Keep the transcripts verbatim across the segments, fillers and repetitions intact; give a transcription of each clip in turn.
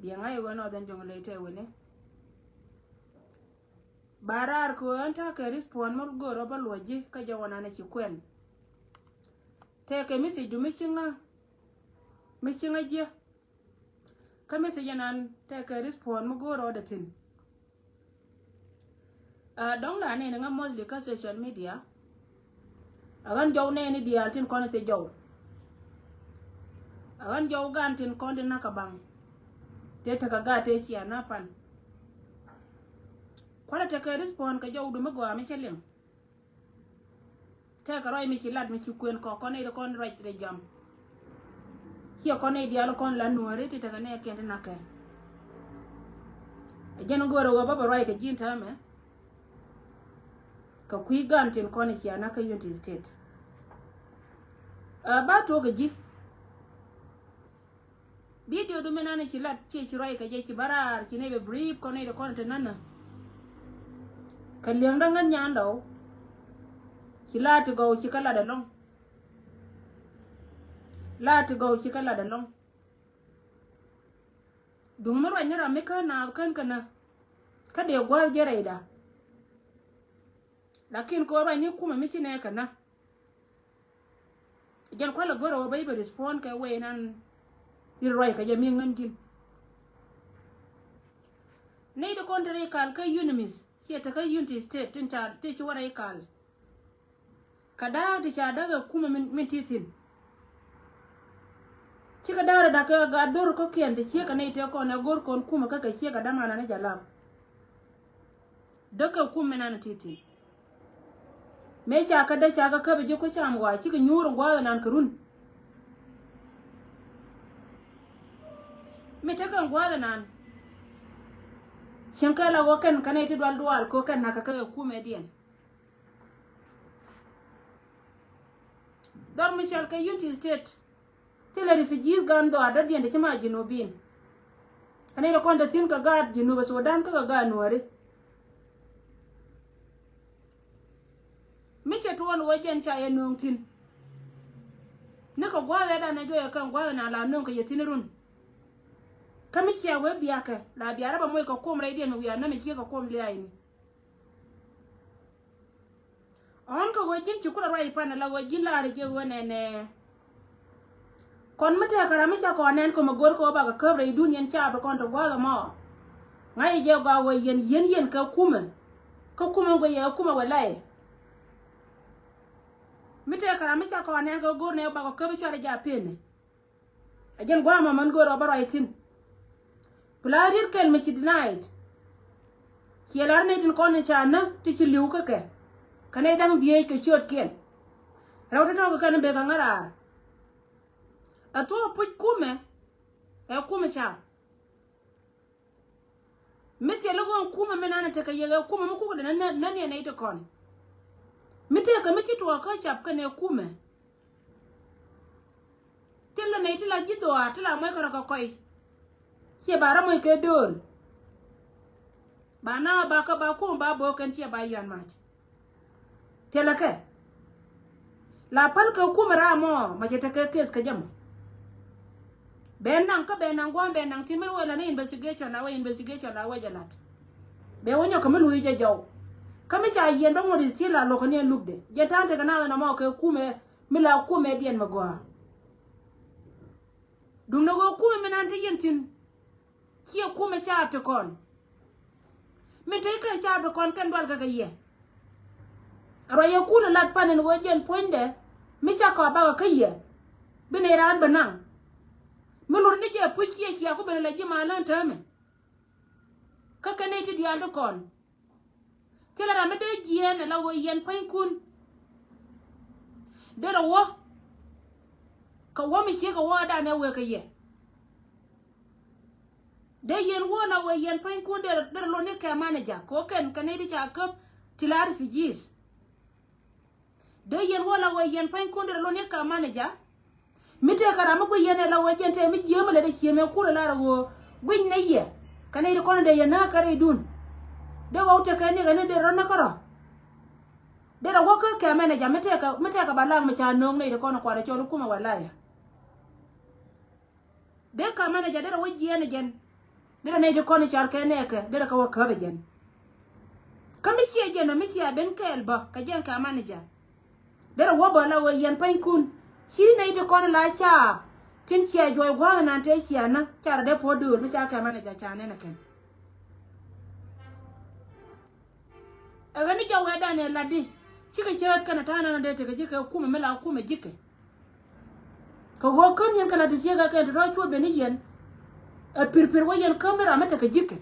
Yɛ ŋa̱c ɣöö Northern Jonglei tɛ wini. Ba raar kɛ ɣöö ɛn ta̱a̱ kɛ respond mi go̱o̱r ɣöö bä luɔ̱c ji̱ kä jɛ wä nan ɛ ci kuɛn. Tɛkɛ message du mi ci ŋa, mi ci ŋa jiɛ. Kä message ɛnan tɛkɛ respond mi go̱o̱r ɣöö dee thi̱n. Aa, dɔ̱ŋ la nɛni ŋa mostly kä social media. A ɣän jɔw nɛni diaal tin kɔn ti jɔw. A ɣän jɔw gan tin kɔn ti nak a baŋ. Tëë tekɛ gaat tëë cia na pan. Kualɛ tekɛ respond kɛ jɔw du mi gɔaa mi cä liŋ. Tɛkɛ ruac mi ci lat mi ci kuën kɔ kɔn nɛy ti kɔn ruac rɛ jam. Ciɛ kɔn nɛy diaal kɔn la nuɔ̱ɔ̱ri ti tekɛ nɛɛkiɛn ti nakɛ. A jɛn go̱o̱rɛ wä bä bɛ ruac kɛ ji̱n täämɛ. Kɛ kui̱ gan tin kɔn cia na kä Unity State. Aa, ba tuɔk kɛ ji̱. Video du mi nan ci lat ci ci ruac kɛ jɛ ci bä raar ci nɛy bɛ brief kɔn nɛy ti kɔn ti nanä. Kɛ liɛŋdä ŋän nyandɔw. Ci laat ti gɔw ci kä lat ɛlɔ̱ŋ. Laat ti gɔw ci kä lat ɛlɔ̱ŋ. Duŋ mi ruac ni ram mi kään naath kän känä. Kä dee gua̱a̱th jɛ rɛyda. Lakin kɛ ɣöö ruac ni kumɛ mi ci nɛ känä. Jɛn kualɛ go̱rɛ wä bä i̱ bɛ respond kɛ wee nan. Ni ruac kɛ jɛ mi ŋän ji̱n. Nɛy ti kɔn te rɛy kal kä Unimith ciɛ te kä Unity State tin ca ti ci wä rɛy kal. Kɛ da̱a̱k ti ca däk ɛ kumɛ min, min ti thi̱n. Cikɛ da̱a̱k rɛ da̱k kɛ gat dhor kɔ̱kiɛn ti ciek kɛ nɛy tëë kɔn ɛ go̱r kɔn kumɛ kä kɛ ciek kɛ dämanɛ ni jɛ lap. Däk kɛ kumɛ nan ti thi̱n. Mëë ca kä dee ca kä käp ɛ ji̱ kucam ɣɔaa cikɛ nyuur ɛ gua̱a̱th ɛnan kɛ run. Mi tekɛ gua̱a̱th ɛnan. Cieŋ kɛ la ɣöö kɛn kɛ nɛy ti dual dual kɛ ɣöö kɛn nakä kɛ kɛ kumɛ diɛn. Dhɔr mi cɔal kɛ Unity State. Thilɛ refugees gan dhɔaar dɔ̱diɛn ti ci ma Junubin. Kɛn i̱ rɛ kɔn te thi̱n kɛ gaat Junub Sudan kä kɛ gaat Nuääri. Mi cɛ tuɔɔn wee jɛn ca yɛ nööŋ thi̱n. Ni kɛ gua̱a̱th ɛ danɛ juɔyɛ kɛn gua̱a̱th ɛ na la nööŋ kɛ yɛ thi̱n run. Kä mi cia wee biakɛ la biarä bɛ moc kɛ kuɔm rɛydiɛn mi wiaa nööŋ mi ciek kɛ kuɔm lia̱a̱cni. Ɔn kɛ ɣöö ji̱n ci kulɛ ruac pan ala ɣöö ji̱n la̱rä jɛ ɣöö nɛnɛ. Kɔn mi tɛɛkɛ ram mi ca kɔn nɛn kɔmɛ go̱r kɛ ɣöö bakɛ käp rɛy dun yɛn caap kɔn te gua̱a̱th ɛmɔ. Ŋa̱c jɛ gɔaa ɣöö yɛn yɛn yɛn kɛ kumɛ. Kä kumɛ guɛ yɛ kumɛ wɛ lay. Mi tɛɛkɛ ram mi ca kɔn nɛn kɛ go̱r nɛ bakɛ käp cuarɛ jɛ a penɛ. A jɛn gua̱a̱mɔ mɛn go̱o̱r ɔ bä ruac thi̱n. Pla riet kɛl mi ci denied. Ciɛ lar nɛy tin kɔn in ca nä ti ci li̱w kä kɛ. Kä nɛy da̱ŋ dhieec kɛ ciötkiɛn. Rɛw ti tɔ̱ kɛ kɛn in bekɛ ŋä raar. A thuɔ̱k puc kumɛ ɛ kumɛ ca. Mi thilɛ ɣöö kumɛ mi nanɛ tekɛ yɛ ɣɛ kumɛ mi kukɛ dɛ nä nä niɛ nɛy ti kɔn. Mi tekɛ mi ci tuɔɔk kä cap kɛnɛ kumɛ. Thilɛ nɛy ti la ji̱ dhuaar ti la muɔc kärɔ kɛ kɔc. Ciɛ ba rɔ muɔc kɛ dööl. Ba na ba kä ba kumɛ ba bo̱o̱k kɛn ciɛ ba yɔ̱a̱n mac. Thilɛ kɛ. La päl kɛ kumɛ raa mɔ ma cɛ tekɛ case kä jɛ mɔ. Bɛ naŋ kä bɛ naŋ gua̱a̱m bɛ naŋ thi̱n mi wee la ni investigation la wee investigation la wee jɛ lat. Bɛ wee nyɔk kä mi luui jɛ jɔw. Kä mi ca yiɛn bä ŋuɔ̱t is ci la lo̱k kä ni ɛn lukdɛ jɛ ta̱a̱n tekɛ na wee na mɔ kɛ kumɛ mi la kumɛ diɛn mi gɔaa. Duundɛ ɣöö kumɛ mi nan te yɛn thi̱n. Ciɛ kumɛ caap ti kɔn. Min te kɛn caap ti kɔn kɛn dual kɛ kɛ yɛ. Ruac yɛ kulɛ lat pan in ɣöö jɛn puɔ̱nydɛ mi ca kɔa bakɛ kä yɛ. Bi nɛy raan bɛ naŋ. Mi lur ni jɛ puc ciɛ cia ku ben la ji̱ ma län täämɛ. Kä kɛn nɛy ti diaal ti kɔn. Thilɛ ram mi dee jiɛɛn ala wee yɛn pua̱nykun. Derɛ wä. Kɛ wä mi ciek kɛ wä danɛ wee kɛ yɛ. Dee yɛn wä ala wee yɛn pua̱nykun derɛ, derɛ lon ni kɛ manager kɛ wä kɛn kɛ nɛy ti ca käp ti la refugees. Dee yɛn wä ala wee yɛn pua̱nykun derɛ lon ni kɛ manager. Mi tëëkɛ ram mi guic yɛn ɛ la wee jɛn tëë mi jiäämä lɛ dee ciëmɛ kulɛ lar ɛ ɣöö guic nɛ yɛ. Kɛ nɛy ti kɔn dee yɛ nääk kɛ rɛydun. Dee ɣɔw tëëkɛ nikɛ ni dee rɔ näk kärɔ. Dee rɔ wä kä kɛ manager mi tëëkɛ, mi tëëkɛ ba laŋ mi ca nööŋ nɛy ti kɔn kuarɛ cɔl i̱ kumɛ wɛ layɛ. Dee kɛ manager dee rɔ wä jiɛɛn ɛ jɛn. Derɛ nɛy ti kɔn i̱ cɔal kɛ nɛɛkɛ derɛ kɛ wä käp ɛ jɛn. Kä mi ciɛ jɛn ɔ mi ciɛ ben kɛɛl bä kɛ jɛn kɛ manager. Derɛ wä bä la wä yɛn panykun. Ci nɛy ti kɔn la caap tin ciɛ juɔc gua̱a̱th nan tëë ciɛ nä ca rɔ dee puɔ̱t döör mi ca kɛ manager ca nɛn ɛ kɛn. Ɛ ɣän ni jɔw wɛɛdan ɛ latdi. Cikɛ cäät kɛn ɛ ta̱a̱ nan ɔ dee tekɛ ji̱ kɛ kumɛ mi la kumɛ ji̱kɛ. Kɛ ɣöö kän yɛn kɛ la ti ciek ɛ kɛn ti rɔ̱ cuɔp ben ni yɛn. Ɛ pirpir wä yɛn käm ni ram mi tekɛ ji̱kɛ.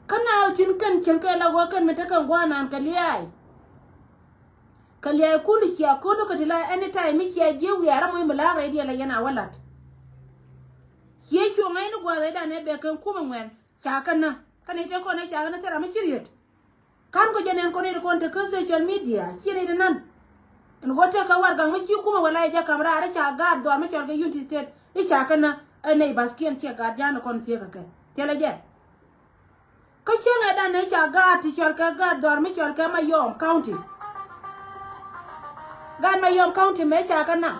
Kä na ɣä thi̱n kɛn cieŋ kɛ la ɣöö kɛn mi tekɛ gua̱a̱r naan kɛ lia̱a̱y. Kɛ lia̱a̱y kun ti cia ko̱n ni kɛ ti la anytime mi cia jiɛ wiaar ram mi mi la̱a̱k rɛydiɛn la yɛn a wä la̱t. Ciɛ cuɔ̱ŋ ŋa̱c ni gua̱a̱r rɛydan ɛ bɛ kɛn kumɛ ŋuɛn ca kɛ nä. Kä nɛy tëë kɔn ɛ ca kɛ nä thil ram mi ci riet. Ka̱n kɔ jɛ nɛn kɔn i̱ kɔn te kä social media ciɛ nɛy te nan. Ɛn ɣöö tekɛ warɛgak mi ci kumɛ wala i̱ jɛ ka̱m raar i̱ ca gaat dhɔaar mi cɔal kɛ Unity State i̱ ca kɛ nä ɛ neighbourskiɛn ciɛ gaat ja̱a̱n kɔn thieekä kɛ thilɛ jɛ. Kä cäŋ ɛ dan ɛ ca gaat ti cɔal kɛ gaat dhɔaar mi cɔal kɛ Mayom County. Gaat Mayom County mëë ca kɛ naŋ.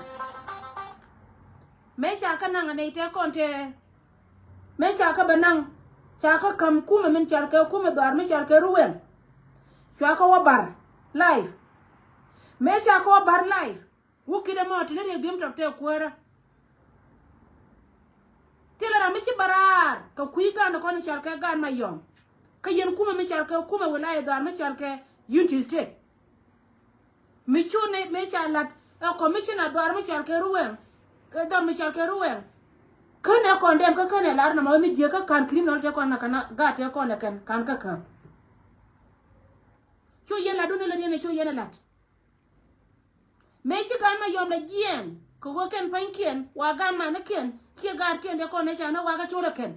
Mëë ca kɛ naŋ ɛ nɛy te kɔn te Mëë ca kä bɛ naŋ ca kä ka̱m kumɛ min cɔal kɛ kumɛ dhɔaar mi cɔal kɛ Ruwɛŋ. Cua kä wä bar live. Mëë ca kä wä bar live wä ki̱t ɛmɔ ti ni riek bi̱em tɔk tëë kuäärä. Thilɛ ram mi ci bä raar kɛ kui̱ gaan kɔn cɔal kɛ gaan Mayom. Kä yɛn kumɛ mi cɔal kɛ kumɛ wilaya dhɔaar mi cɔal kɛ Unity State. Mi cu ni mëë ca la̱t ɛ commissioner dhɔaar mi cɔal kɛ Ruwɛŋ. Ɛ dhɔr mi cɔal kɛ Ruwɛŋ. Kän ɛ kɔn dɛm kä kän ɛ lar nɔmɔ mi jiäk kä ka̱n criminal tëë kɔn na kɛn gaat tëë kɔn ɛ kɛn ka̱n kä käp. Cu yɛn latdun ɛ lät yɛn ɛ cu yɛn ɛ la̱t. Mëë ci gaat Mayom lɛ jiɛɛn kɛ ɣöö kɛn pa̱nykiɛn wa gaat manikiɛn ciɛ gaatkiɛn tëë kɔn ɛ ca ni wakä col ɛ kɛn.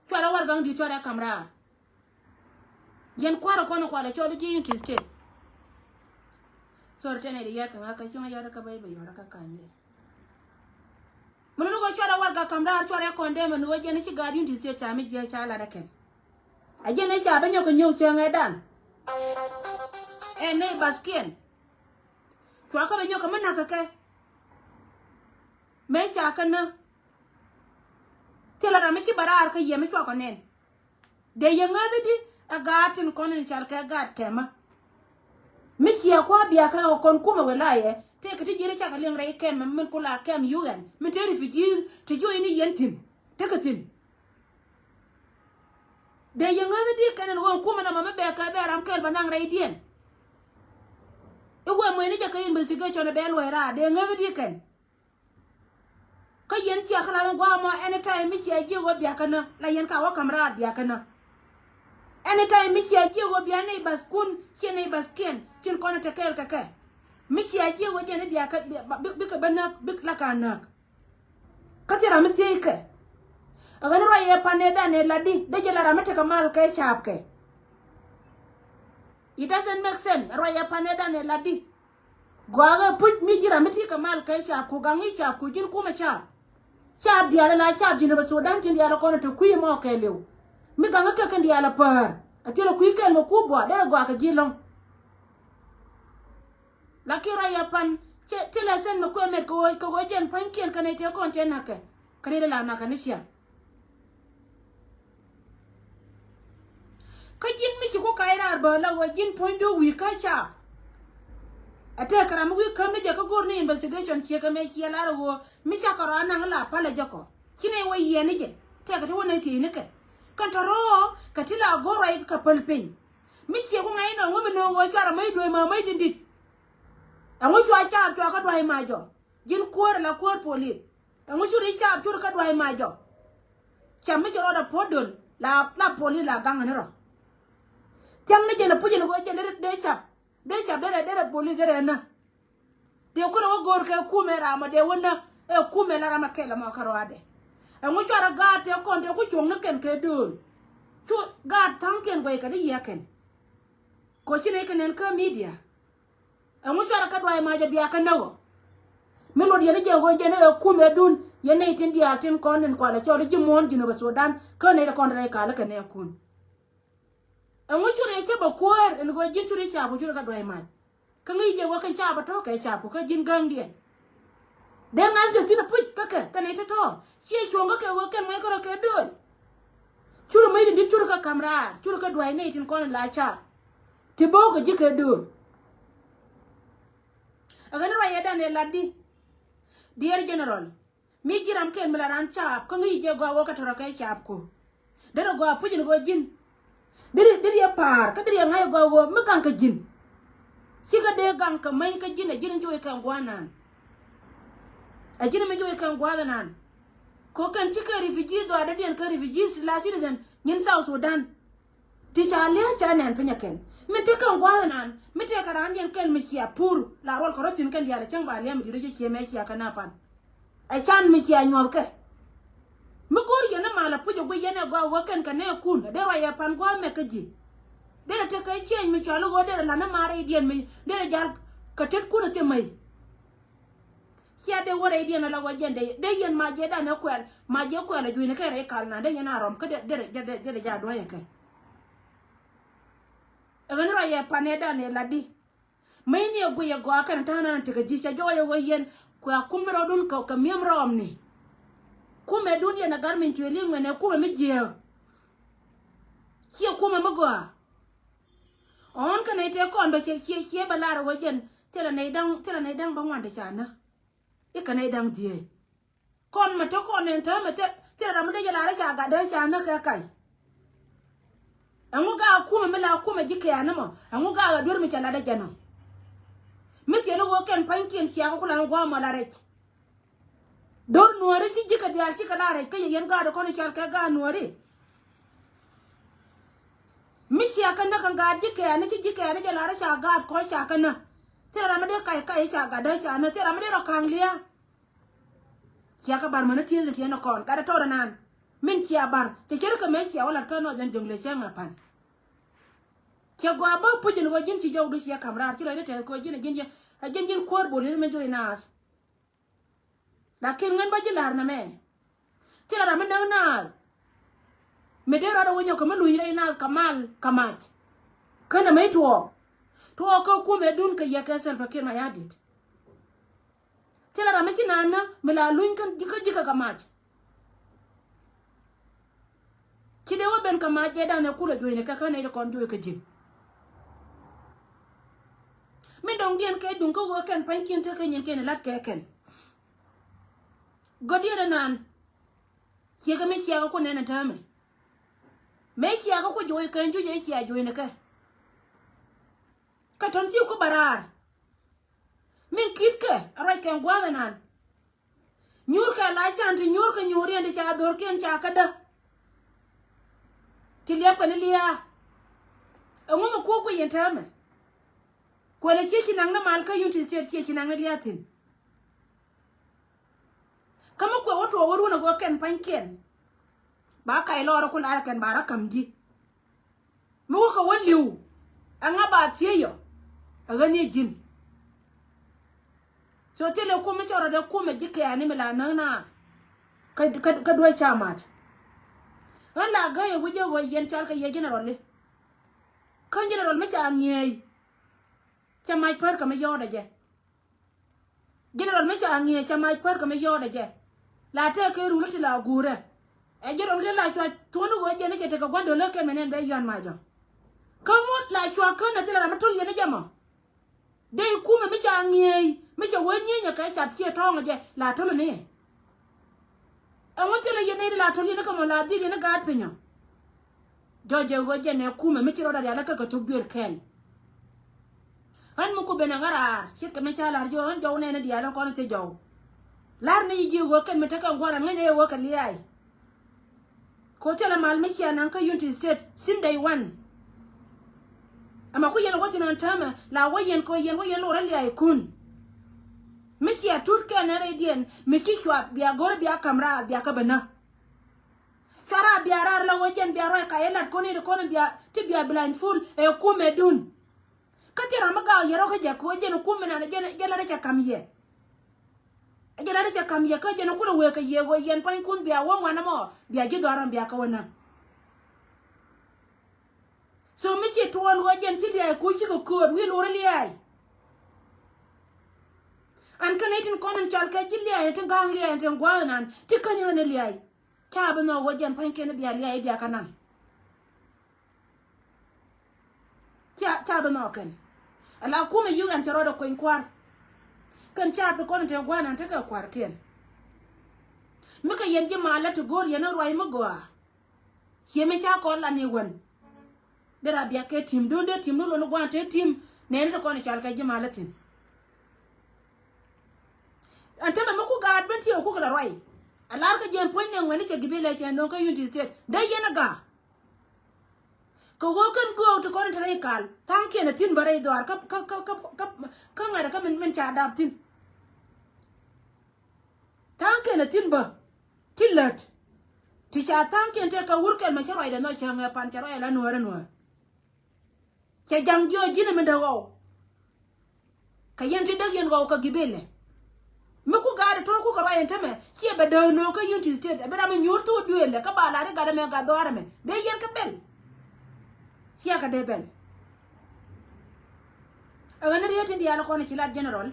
Cuarɛ warɛgak di̱t cuarɛ ka̱m raar. Yɛn kua̱r ɛ kɔn ɛ kualɛ cɔl i̱ ji̱ Unity State. Sorry tɛnɛ di yat kɛ ŋa̱ kä cuŋ yat kä bä i̱ bɛ yɔt kä ka̱ny liɛ. Mɛ ni ni kɔ cuarɛ warɛgak ka̱m raar cuarɛ kɔn dee mɛ ni wä jɛn i̱ ci gaat Unity State ca mi jiɛ ca lat ɛ kɛn. A jɛn i̱ ca bä nyɔk kɛ nyɔk cäŋ ɛ dan. Ɛ neighbourskiɛn. Cua kä bɛ nyɔk kɛ mi nak kɛ kɛ. Mëë ca kɛ nä. Thilɛ ram mi ci bɛ raar kä yɛ mi cua kɔ nɛn. Dee yɛ ŋäth i̱di ɛ gaat tin kɔn in cɔal kɛ gaat kɛmä. Mi ciɛ kua̱ biakä ɛ kɔn kumɛ wëë la yɛ tëëkɛ ti ji̱n cakɛ liŋ rɛy kɛmɛ min ku la kɛm yuk ɛn min te refugee ti juɔc ni yɛn thi̱n. Tekɛ thi̱n. Dee yɛ ŋäth i̱di kɛn in ɣöö kumɛ nɔmɔ mi bɛ kɛ bɛ ram kɛl bɛ naŋ rɛydiɛn. I̱ wee muecni jɛ kɛ investigation bɛ luɔ̱c raar dee ŋäth i̱di kɛn. Kä yɛn cia kä la ɣän gua̱a̱ mɔ anytime mi cia jiɛ ɣöö biakä nä la yɛn ka wä ka̱m raar biakä nä. Anytime mi cia jiɛ ɣöö bia neighbours kun ciɛ neighbours kiɛn tin kɔn te kɛɛl kɛ kɛ. Mi cia jiɛ ɣöö jɛn i̱ biakä bikɛ bä näk bik la ka näk. Kä thil ram mi thiec kɛ. Ɛ ɣän ruac ɛ pan ɛ dan ɛ latdi dee jɛ la ram mi tekɛ mal kɛ caap kɛ. It doesn't make sense. Ruac ɛ pan ɛ dan ɛ latdi. Gɔakɛ puc mi ji̱ ram mi ti kɛ mal kɛ caap ku gaŋ i̱ caap ku ji̱n kumɛ caap. Caap diaal la caap ji̱n rɛ bɛ Sudan tin diaal kɔn te kui̱ mɔ kɛɛliw. Mi gaŋ i̱ kɛ kɛn diaal a päär a thilɛ kui̱ kɛn mɛ ku buɔ derɛ gɔakɛ ji̱ lɔ̱ŋ. Lakin ruac a pan thilɛ sɛn mɛ kuɛ mɛt kɛ ɣöö kɛ ɣöö jɛn pa̱nykiɛn kɛn ɛ tëë kɔn tëë na̱kɛ kɛn ɛ la na̱kɛ ni ciaŋ. Kä ji̱n mi ci ku kac raar bä la wä ji̱n puɔ̱ny do̱k wi̱i̱ kä caap. Ɛ tëëkɛ ram mi wi̱i̱ käm ni jɛ kä go̱r ni investigation ciek ɛmɛ ciɛ lar ɛ wä mi ca kɛ rɔ anaŋ la palɛ jɛ kɔ ci nɛ wä yiɛn ni jɛ. Tëëkɛ ti wä nɛ thiec ni kɛ kɛn tɔ̱ rɔ̱ kɛ ti la go̱r ruac kɛ päl piny. Mi ciek ku ŋa̱c inɔ ŋu mi nööŋ wä cuarɛ mäc duee ma mäc tin di̱t. Ɛŋu cua caap cua kä dua̱c ma jɔ ji̱n kuäär la kuäär polit. Ɛŋu curi caap curi kä dua̱c ma jɔ. Cam mi ci rɔɔdɛ puɔ̱t döl la la polis la gaŋ ni rɔ. Thiaŋ ni jɛn a puc in ɣöö jɛn dee cap dee cap derɛ derɛ polis derɛ nä. Dee kunɛ wä go̱o̱r kɛ kumɛ ram ɔ dee wä nä ɛ kumɛ la ram a kɛl ɛmɔ kä rɔadɛ. Ɛŋu cuarɛ gaat tëë kɔn tëë ku cuɔ̱ŋ ni kɛn kɛ dööl. Cu gaat tha̱a̱ŋkiɛn guɛy kɛ ni yiëë kɛn. Kɔ ci nɛy kɛ nɛn kä midia. Ɛŋu cuarɛ kä duay mac ɛ bia kä näk ɔ. Mi luɔt yɛn i̱ jɛ ɣöö jɛn i̱ ɛ kumɛ dun yɛn nɛy tin diaal tin kɔn in kualɛ cɔl i̱ ji̱ muɔ̱ɔ̱n ji̱n ɛ bɛ Sudan kä nɛy ti kɔn rɛy kalä kɛ nɛɛkun. Ɛŋu curɛ cä bɛ kuäär in ɣöö ji̱n curɛ caap ku curɛ kä duay mac. Kä ŋi̱i̱c jɛ ɣöö kɛn caap ɛ tɔ̱ kɛ caap ku kä ji̱n gäŋdiɛn. Dee ŋa̱th jɛ thi̱n ɛ puc kä kɛ kɛ nɛy ti tɔ̱ ciɛ cuɔ̱ŋ kä kɛ ɣöö kɛn mac kärɔ kɛ dööl. Nɛy tin di̱t cur kä ka̱m raar, cur kä dua̱c nɛy tin kɔn in la caap. Ti bo̱o̱k kɛ ji̱ kɛ döör. Ɛ ɣän ruac yɛ dan ɛ lat di. Diɛɛr general. Mi ji̱ ram kɛl mi la ran caap kä ŋi̱i̱c jɛ gɔaa wä kä tɔrɔ kɛ caap ko. Derɛ gɔaa puc in ɣöö ji̱n. Deri, deri yɛ pa̱a̱r kä deri yɛ ŋa̱c ɛ gɔaa ɣöö mi gaŋ kɛ ji̱n. Cikɛ dee gaŋ kɛ mäc kä ji̱n ɛ ji̱n in ji̱ wec kɛn gua̱a̱th naan. Ɛ ji̱n in mi ji̱ wec kɛn gua̱a̱th naan. Ko kɛn cikɛ refugee dhɔaadädiɛn kä refugees la citizen nyin South Sudan. Ti ca lia̱a̱ ca nɛn piny ɛ kɛn. Min te kɛn gua̱a̱th naan. Mi te kɛ raandiɛn kɛl mi cia pur la ruɔl kɛ rɔ thi̱n kɛn diaal ɛ cäŋ ba lia̱a̱ mi di̱t rɔ jɛ cie mɛ cia kɛ na pan. Ɛ can mi cia nyuɔth kɛ. Mi go̱o̱r yɛn ni mal a puc a guic yɛn ɛ gɔaa wä kɛn kɛ nɛɛkun a dee ruac ɛ pan gua̱a̱th mɛ kä ji̱. Derɛ tekɛ cieny mi cɔal i̱ ɣöö derɛ la̱t ni maar rɛydiɛn mi derɛ jal kɛ tetkun a thimɛ. Cia dee wä rɛydiɛn a la wä jɛn dee dee yɛn mac jɛ dan ɛ kuɛl mac jɛ kuɛl a juicni kɛ rɛy kal na dee yɛn a rɔm kä derɛ derɛ jɛ duäc ɛ kɛ. Ɛ ɣän ruac ɛ pan ɛ dan ɛ lat di. Mäcni ɛ guic ɛ gɔaa kɛn ta̱a̱ nan tekɛ ji̱ cɛ jɔɔc ɛ ɣöö yɛn kuɛ a kum ni rɔɔdun kɛ kɛ mi̱em rɔɔmni. Kumɛ dun yɛn ɛ gat min cuɛ li̱eŋ mɛn ɛ kumɛ mi jiääk. Ciɛ kumɛ mi gɔaa. Ɔ̱ɔ̱n kɛ nɛy tëë kɔn bɛ ciɛ ciɛ ciɛ bɛ lar ɛ ɣöö jɛn thilɛ nɛy da̱ŋ thilɛ nɛy da̱ŋ bä ŋuan te ca nä. I̱ kɛ nɛy da̱ŋ dhieec. Kɔn mɛ te kɔn nɛn täämɛ thil, thil ram mi dee jɛ lar i̱ ca gat dee ca näk kɛ kac. Ɛŋu gaak kumɛ mi la kumɛ ji̱ kɛ̈ɛ̈ni mɔ ɛŋu gaak ɛ duer mi cɛ lat ɛ jɛn ɔ. Mi thil i̱ ɣöö kɛn pa̱nykiɛn ciakä ku la ɛŋu gua̱a̱mɔ la rɛc. Do̱r nuääri ci ji̱ kɛ diaal ci kɛ la rɛc kä yɛ yɛn gaat ɛ kɔn i̱ cal kɛ gaat nuääri. Mi ciakä näk kɛ gaat ji̱ kɛ̈ɛ̈ni ci ji̱ kɛ̈ɛ̈ni jɛ lar i̱ ca gaat kɔc ca kɛ näk. Thil ram mi dee kac kac i̱ ca gat dee ca näk thil ram mi dee rɔ ka̱ŋ lia̱a̱. Cia kä bar mäni tieth ni tieth ni kɔn gat ɛ tɔɔt ɛnan. Min cia bar cɛ ce̱tkɛ mëë cia wä lat kä nɔth ɛn jöŋ lɛ cäŋ ɛ pan. Cɛ gɔaa bä puc ɛn ɣöö ji̱n ci jɔwdu ciɛ ka̱m raar ci lɔcdä tɛth kɛ ɣöö ji̱n ɛ ji̱n ji̱ ɛ ji̱n ji̱n kuäär bol yɛn mɛ joc naath. Lakin ŋän bä ji̱ la̱r nɛmɛ. Thilɛ ram mi näk naath. Mi dee rɔɔdɛ wä nyɔk kɛ mi luny rɛy naath kɛ mal kɛ mac. Kä nɛmɛ i̱ tuɔɔk. Tuɔɔk kä kumɛ dun kɛ yɛ kɛ Salva Kiir Mayardit. Thilɛ ram mi ci naan nä mi la luny kä ji̱ kä ji̱ kɛ kɛ mac. Ci dee wä ben kɛ mac jɛ danɛ kulɛ juɔ̱cnɛ kɛ kä nɛy ti kɔn juɔ̱c kɛ ji̱n. Min dɔ̱ŋdiɛn kɛ duŋ kä wee kɛn pa̱nykiɛn te kä nyin kɛn la̱t kɛ kɛn. Gɔ̱diɛn ɛnan. Ciekɛ mi ciakä ku nɛn ɛ täämɛ. Mëë ciakä ku juɔ̱c kɛn juɔ̱c ɛ cia juɔ̱cnɛ kɛ. Kä tɔ̱n ci ku bä raar. Min ki̱tkɛ a ruac kɛn gua̱a̱th ɛnan. Nyuurkɛ la can ti nyuurkɛ nyuuriɛn ti ca dhorkiɛn ca kädä. Ti liɛpkɛ ni lia̱a̱. Ɛŋu mi kuɔk guic yɛn täämɛ. Kuɛlɛ ciec ci naŋ ni mal kä yun ti ciec ciec ci naŋ ni lia̱a̱ thi̱n. Kä mi kuɛ wä tuɔɔk wä run a gɔɔ kɛn pa̱nykiɛn. Ba kac lɔɔr ku lar kɛn ba rɔ ka̱m ji̱. Mi wä kɛ wä li̱w. Ɛŋa ba thiec yɔ. Ɛ ɣän ni ji̱n. So thilɛ kum mi cɔrɔ dee kum ɛ ji̱ kɛɛni mi la näk naath. Kä, kä, kä duee ca mac. Ɣän la gäi ɛ wi̱c ɛ ɣöö yɛn cɔal kɛ yɛ general li. Kä general mi ca ŋi̱eec. Cɛ mac pär kɛ mi yɔɔdɛ jɛ. General mi ca ŋi̱eec cɛ mac pär kɛ mi yɔɔdɛ jɛ. La tɛɛkɛ rul ti la guurɛ. Ɛ general ti la cua thuɔ̱n ni ɣöö jɛn ni cɛ tekɛ gua̱n do̱lä kɛn mɛ nɛn bɛ yɔ̱a̱n macɔ. Kä ŋut la cua kän ɛ thilɛ ram mi töl yɛn ni jɛ mɔ. Dee i̱ kumɛ mi ca ŋi̱eec mi cɛ wee nyieenyɛ kɛ cap ciɛ tɔ̱ɔ̱ŋ jɛ la töl ni. Ɛŋu thilɛ yɛn ni la töl yɛn ni kɛ mɔ la dhil yɛn ni gaat pinyɔ. Jɔc jɛ ɣöö jɛn ɛ kumɛ mi ci rɔɔdɛ rial kä kɛ thuk duël kɛl. Ɣän mi ku ben ɛ ŋäraar ce̱tkɛ mi ca la̱r ji̱ ɣän jɔw nɛɛni diaal ɣän kɔn thie jɔw. La̱r ni ji̱ ɣöö kɛn mi tekɛ ŋuɔ̱t ɛ ŋäcnɛ ɣöö kɛ lia̱a̱y. Kɛ ɣöö thilɛ mal mi cia naŋ kä Unity State since day one. Ɛmɛ ku yɛn ɛ wä thi̱n ɣän täämɛ la wä yɛn kɛ ɣöö yɛn wä yɛn lorä lia̱a̱ykun. Mi cia tut kɛn ɛ rɛydiɛn mi ci cuath bia go̱rä bia ka̱m raar bia kä bä nä. Cuara bia raar la wä jɛn bia ruac ka yɛ lat kɔn in kɔn bia ti bia blindfold ɛ kumɛ dun. Kä ti ram mi gaak yɛ rɔ kä jɛ kɛ wä jɛn kumɛ nan jɛn jɛ lat cɛ kam yɛ. Jɛ lat cɛ kam yɛ kä jɛn kulɛ wee kɛ yɛ wä yɛn pa̱nykun bia wä wanɛ mɔ bia ji̱ dhɔran bia kä wä nä. So mi ci tuɔɔn wä jɛn ci lia̱a̱y ku cikɛ kööt wi̱i̱ lurä lia̱a̱y. An kä ni tin kɔn in cɔal kɛ ji̱ lia̱a̱y ni tin ga̱a̱ŋ lia̱a̱y ni tin gua̱a̱th nan ti käny rɔ ni lia̱a̱y. Ca bi nhɔk wä jɛn pa̱nykiɛn bia lia̱a̱ i̱ bia kä naŋ. Ca, ca bi nhɔk kɛn. Ala kumɛ yuk ɛn cɛ rɔɔdɛ kueny kua̱r. Kɛn ca bi kɔn in te gua̱a̱r nan tekɛ kua̱rkiɛn. Mi kɛ yɛn ji̱ malä ti go̱o̱r yɛn in ruac mi gɔaa. Ciɛ mi ca kɔn la ni wän. Dee ra biak kɛ tim dun dee tim ni lon ni gua̱a̱r te tim nɛɛni ti kɔn in cal kɛ ji̱ malä thi̱n. Ɛn tämɛ mi ku gaat ben tiɛɛk ku kɛ la ruac. A lar kä jiɛn puɔ̱ny ni ŋuɛni cɛ gi̱ bi lɛ cɛ no̱o̱ŋ kä Unity State dee yɛn a gaa. Kɛ ɣöö kɛn göök ti kɔn in te rɛy kal tha̱a̱ŋkiɛn a thi̱n bä rɛy dhɔaar kä, kä, kä, kä, kä, kä ŋa̱t kä min, min ca dap thi̱n. Tha̱a̱ŋkiɛn a thi̱n bä ti lät. Ti ca tha̱a̱ŋkiɛn tëë kɛ wur kɛl mɛ cä ruacdɛ nhɔk cä ŋɛ pan cä ruac ala nuäärä nuäär. Cɛ ja̱ŋ jiɔc ji̱n min däk ɣɔw. Kɛ yɛn ti däk yɛn ɣɔw kɛ gi̱ bilɛ. Mi ku gaat ɛ to̱r ku kɛ ruac ɛn tämɛ ciɛ bɛ dääk nööŋ kä Unity State ɛ bi ram mi nyuur thok duëël ɛ kä ba lar i̱ gat ɛmɛ gat dhɔaar ɛmɛ dee yɛn kä bɛl. Ciɛ kɛ dee bɛl. Ɛ ɣän ni riet tin diaal kɔn ci lat general.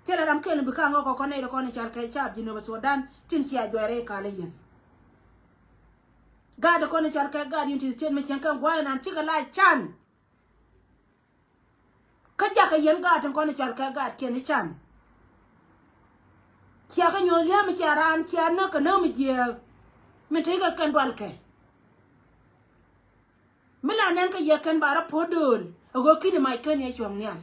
Thilɛ ram kɛl bi ka̱a̱ŋ ɣɔk kɔn nɛy kɔn cal kɛ cap Jinub Sudan tin cia juɛɛr i̱ kal i̱ yɛn. Gaat kɔn cal kɛ gaat Unity State mi cieŋ kɛ gua̱a̱c nan cikɛ la can. Kä jakä yɛn gaat tin kɔn i̱ cal kɛ gaat kiɛn i̱ can. Cia kä nyuɔ̱th lia̱a̱ mi cia raan cia näk kɛ näk mi jiääk. Min te kɛ kɛn dualkɛ. Mi la nɛn kä yɛ kɛn ba rɔ puɔ̱t dööl. A ɣöö ki̱ni mac kɛn yɛ cuɔ̱ŋ nhial.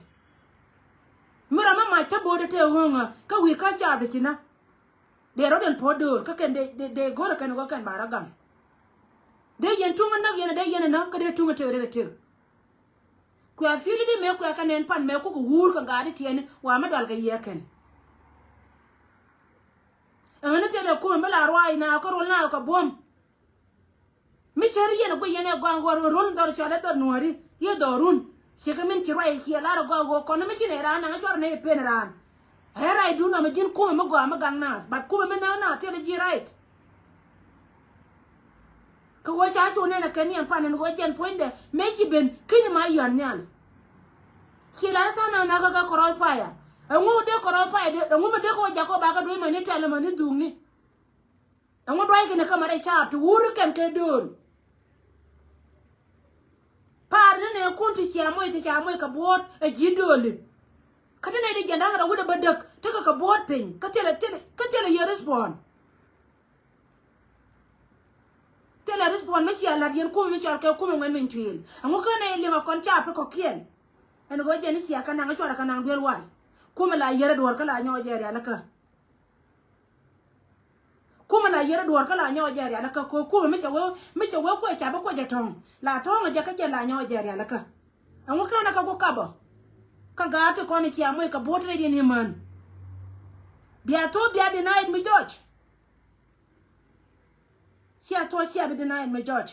Mi rɔ mi mac tä bo̱o̱dɛ te ɣööŋä kä wi̱i̱ kä caap ti ci nä. Dee rɔ̱diɛn puɔ̱t dööl kä kɛn dee, dee, dee go̱rɛ kɛn ɣöö kɛn ba rɔ gaŋ. Dee yɛn tuŋä näk yɛn a dee yɛn a näk kä dee tuŋä tëk rɛl a tëk. Kuɛ a thi̱i̱li di mëë kuɛ kɛ nɛn pan mëë kukɛ wuur kɛ gaat di tiɛɛni wa mi dual kɛ yiëë kɛn. Ɛŋɛ ni thilɛ kumɛ mi la ruac na kä rol na kɛ buɔ̱m. Mi cär yɛn a guic yɛn ɛ gɔaa ɣöö rol in dhɔr cɔal ɛ dhɔr nuääri yɛ dhɔrun. Cikɛ min ci ruac ciɛ lar ɛ gɔaa ɣöö kɔn mi ci nɛy raan naŋ cuarɛ nɛy pen raan. Ɛ right dun amɛ ji̱n kumɛ mi gɔaa mi gaŋ naath but kumɛ mi näk naath thilɛ ji̱ right. Kɛ ɣöö ca cu nɛn ɛ kɛ niɛm pan ɛn ɣöö jɛn puɔ̱nydɛ mëë ci ben ki̱ni ma yɔ̱a̱n nhial. Ci lar ɛ tha̱a̱ŋ na nakä kɛ cross fire. Ɛŋu dee cross fire dee ɛŋu mi dee kɛ wä jakä wä bakɛ duec mani tɛl mani dhuŋni. Ɛŋu duac kɛn kä mɛ rɛy caap ti wuri kɛn kɛ dööl. Paar ni nɛ kun ti cia moc ti cia moc kɛ buɔ̱ɔ̱t ɛ ji̱ dööli. Kä ti nɛ di jiɛn da̱ŋ rɛw wi̱cdɛ bä däk tekɛ kɛ buɔ̱ɔ̱t piny kä thilɛ thilɛ kä thilɛ yɛ respond. Thilɛ respond mi cia la̱t yɛn kumɛ mi cɔal kɛ kumɛ ŋuɛn min tuëël ɛŋu kä nɛ liŋ ɛ kɔn caap ti kɔ̱kiɛn. Ɛn ɣöö jɛn i̱ cia kɛ naŋ i̱ cuarɛ kɛ naŋ duel wal. Kumɛ la yɛrɛ duɔ̱ɔ̱r kä la nyɔɔc jɛ rialikä. Kumɛ la yɛrɛ duɔ̱ɔ̱r kä la nyɔɔc jɛ rialikä kɛ kumɛ mi cɛ wee mi cɛ wee kuɛ cap bi kuɛ jɛ tɔ̱ŋ la tɔ̱ŋ jɛ kä jɛ la nyɔɔc jɛ rialikä. Ɛŋu kɛn ɛ kä ku kapɔ. Kä gaat ti kɔn i̱ cia moc kɛ buɔ̱t rɛy diɛn imän. Bia thop bia denied mi jɔc. Cia thuɔ̱c cia bi denied mi jɔc.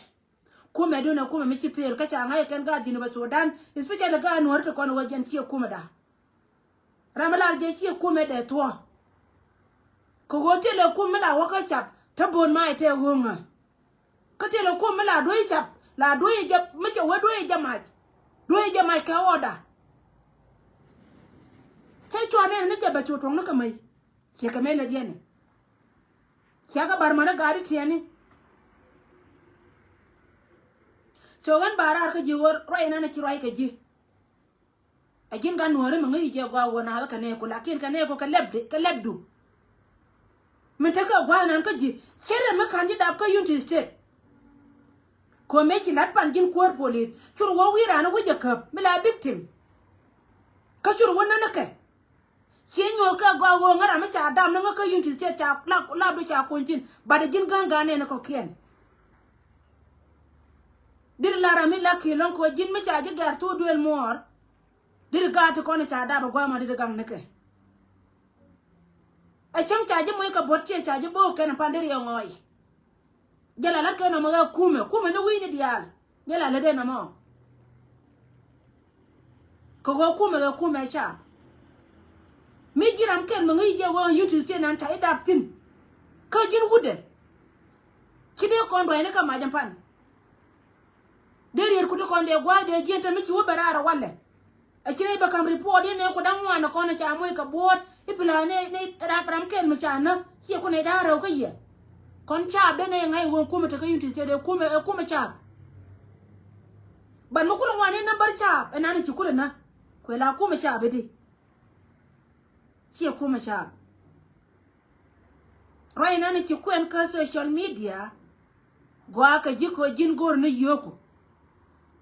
Kumɛ dun ɛ kumɛ mi ci pel kä ca ŋa̱c ɛ kɛn gaat Jinub Sudan especially gaat nuɔ̱ɔ̱ri ti kɔn ɛ wä jɛn ciɛ kumɛ da. Ram mi lar jɛ ciɛ kumɛ dee thuɔ̱. Kɛ ɣöö thilɛ kum mi la wä kä cap te bo̱o̱n ma ɛ tɛ ɣööŋä. Kä thilɛ kum mi la duec cap la duec jɛ mi cɛ wee duec jɛ mac. Duec jɛ mac kɛ ɣɔɔda. Cä cuanɛ ni jɛ bɛ cu tuɔ̱ŋni kɛ mäc. Ciɛ kɛ mëë lät yɛn ɛ. Ciɛ kɛ bar mani gaari tiɛni. So ɣän ba raar kä ji̱ ɣöö ruac inan ɛ ci ruac kɛ ji̱. Ɛ ji̱n gan nuääri mi ŋäc jɛ gɔaa wä naath kɛ nɛɛku lakin kɛ nɛɛku kɛ lɛpdi kɛ lɛpdu. Min tekɛ gua̱a̱th nan kä ji̱ cärɛ mi ka̱n ji̱ dap kä Unity State. Ko̱mɛ ci la̱t pan ji̱n kuäär police cur wä wi̱i̱ raan wä jɛ käp mi la victim. Kä cur wä nänä kɛ. Ciɛ nyuɔ̱th kɛ gɔaa ɣöö ŋära mi ca dam ni ŋä kä Unity State ca lap lapdu ca kuny thi̱n. Bat ɛ ji̱n gäŋ gan nɛn kɔ̱kiɛn. Dit lar ami la ki̱i̱ lɔ̱ŋ kɛ ɣöö ji̱n mi ca ji̱ gɛ̈r thuk duëël muɔɔr. Dit gaat ti kɔn ca dap ɛ gua̱a̱th ma dit gaŋ nikɛ. Ɛ cäŋ ca ji̱ moc kɛ buɔ̱t ciɛ ca ji̱ bo̱o̱k kɛn pan dit yɛ ŋɔɔy. Jɛ la lät kɛ nɔmɔ ɣɛ kumɛ kumɛ ni wi̱i̱ni diaal. Jɛ la lät dee nɔmɔ. Kɛ ɣöö kumɛ ɣɛ kumɛ caap. Mi ji̱ ram kɛn mi ŋäc jɛ ɣöö Unity State nan ca i̱ dap thi̱n. Kä ji̱n wutdɛ. Ci dee kɔn dua̱cni kä mac ɛn pan. Dee riet ku ti kɔn dee gua̱a̱th dee jiɛn te mi ci wä bɛ raar ɛ walɛ. Ɛ ci nɛy bɛ ka̱m report yɛn nɛy ku da̱ŋ ŋuan ɛ kɔn ɛ ca moc kɛ buɔ̱ɔ̱t i̱ pi̱la̱a̱ nɛy nɛy ram ram kɛl mi ca näk ciɛ ku nɛy da̱a̱ rɛw kä yɛ. Kɔn caap dee nɛy ŋa̱c ɛ ɣöö kumɛ te kä Unity State ɛ kumɛ ɛ kumɛ caap. Ban mi kulɛ ŋuan in nambär caap ɛn an ci kulɛ na. Kuɛ la kumɛ caap idi. Ciɛ kumɛ caap. Ruac in an ci kuɛn kä social media. Gɔaa kɛ ji̱ kɛ ji̱n go̱o̱r ni yio̱o̱ku.